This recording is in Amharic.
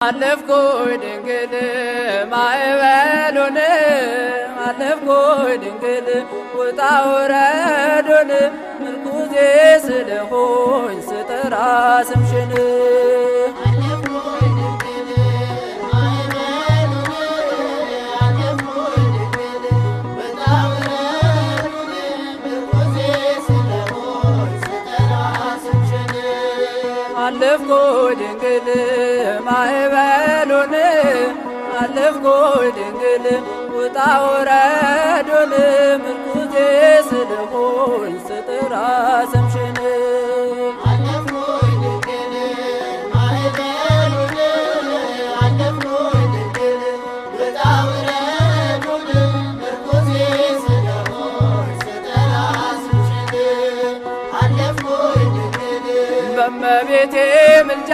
አለፍኩኝ ድንግል ማዕበሉን፣ አለፍኩኝ ድንግል ውጣ ውረዱን፣ ምርኩዜ ስለሆንሽ ስጠራ ስምሽን። አለፍኩኝ ድንግል ማዕበሉን፣ አለፍኩኝ ድንግል ውጣ ውረዱን፣ ምርኩዜ ስለሆንሽ ስጠራ ስምሽን። አለፍኩኝ ድንግል ማዕበሉን፣ አለፍኩኝ ድንግል ውጣ ውረዱን፣ ምርኩዜ ስለሆንሽ ስጠራ ስምሽን። አለፍኩኝ ድንግል ማዕበሉን፣ አለፍኩኝ ድንግል ውጣ ውረዱን፣ ምርኩዜ ስለሆንሽ ስጠራ ስምሽን። አለፍኩኝ ድንግል በእመቤቴ ምልጃ፣